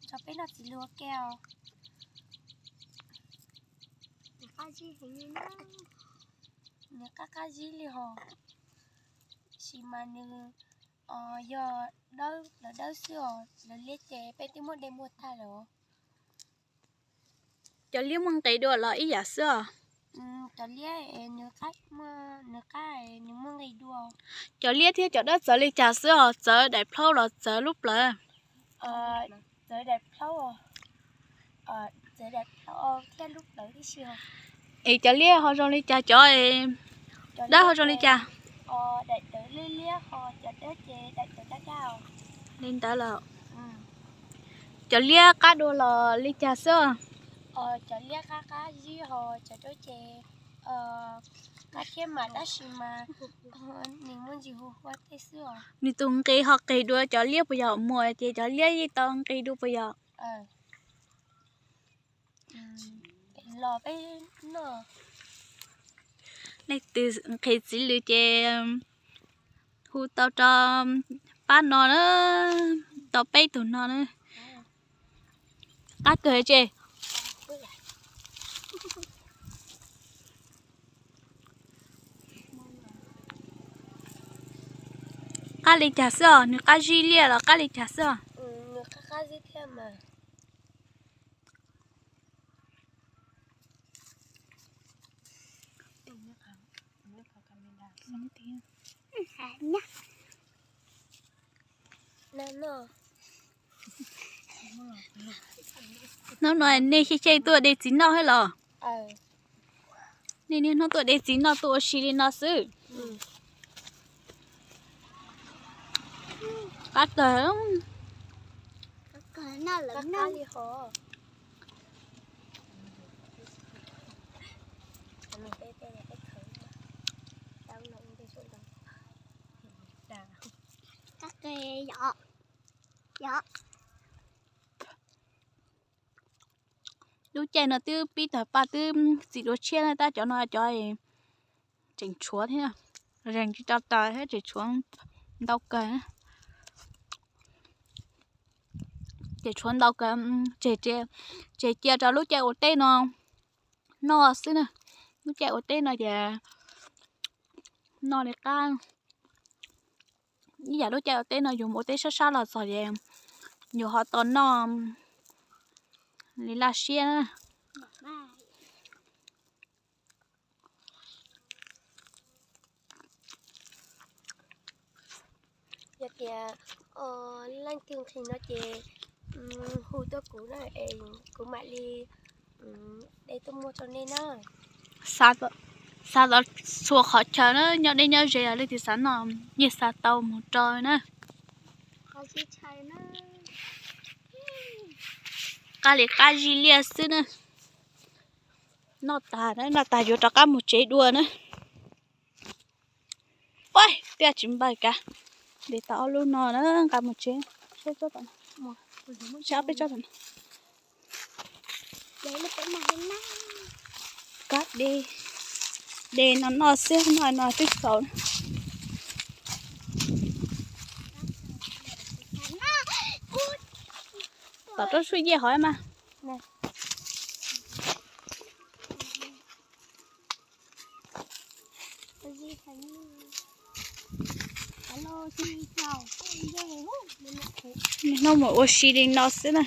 Tso peb noj txiv lws ua ke os. Nws qab qab zib li hos, sis mas nws yog dawb, lawv dawb xwb os, lawv liab ces peb twb muab de muag tag lawm. Cov liab muaj nqis dua los ib yam xwb os? Cov liab, nws qab, nws muaj nqis dua. Cov liab thiab cov dawb txawv li cas xwb os? Txawv daim plhaub los txawv lub plawv? Txawv daim plhaub, txawv daim plhaub thiab lub plawv tib si. Es cov liab ho zoo li cas, cov dawb ho zoo li cas? Li ntawd los cov liab qab dua los li cas xwb? Cov liab qab qab zib ho, cov dawb ces qab thiab mas tab sis mas nws muaj ntsis hu huab tej xwb os. Nws tus nqis ho qis dua cov liab puas yog? Muag ces cov liab yeej tau nqis dua puas yog? Los peb noj. Leej twg nqhis txiv lws ces hu tau rau pab no na, tau peb tug no na. Qab kawg tse. Qab li cas xwb os? Nws qab zib liaj los qab li cas xwb os? Hnub no nej xyej xyej tuaj de txiv noj thiab los? Nej niaj hnub tuaj de txiv noj tuaj ua si li no xwb. Qab kawg. Lub caij no twb pib tawg paj twb txiv duav tshiab na, tab cov no cov tseem tshuav thiab, zeeg tsis tau tas thiab, tseem tshuav ntau kawg. Ces tshuav ntau kawg, tseg, tseg cia rau lub caij ua teb no noj xwb na. Lub caij ua teb no ces noj li qab. Ib yam lub caij ua teb no yus mus ua teb sab sab los txog ces yus ho tau noj li laj siab na. Yog tias leej twg nqhis no ces hu tuaj kuv na es kuv mam li de tuaj muag rau nej na. Xav tau txhua qhov chaw na, nyob deb nyob ze leej twg xav noj yeej xa tau mus rau na. Qab li qab zib liaj xwb na. Noj tas, noj tas yuav rov qab mus tsev dua na. Ua, twb tsis npawg kav, de tau ob lub no na, nqa mus tsev. Saib peb tsob tom no. Kab de, de no noj xwb, noj no twb txaus. Tom rau suab yej hov mas. Niaj hnub mus ua si li no xwb na.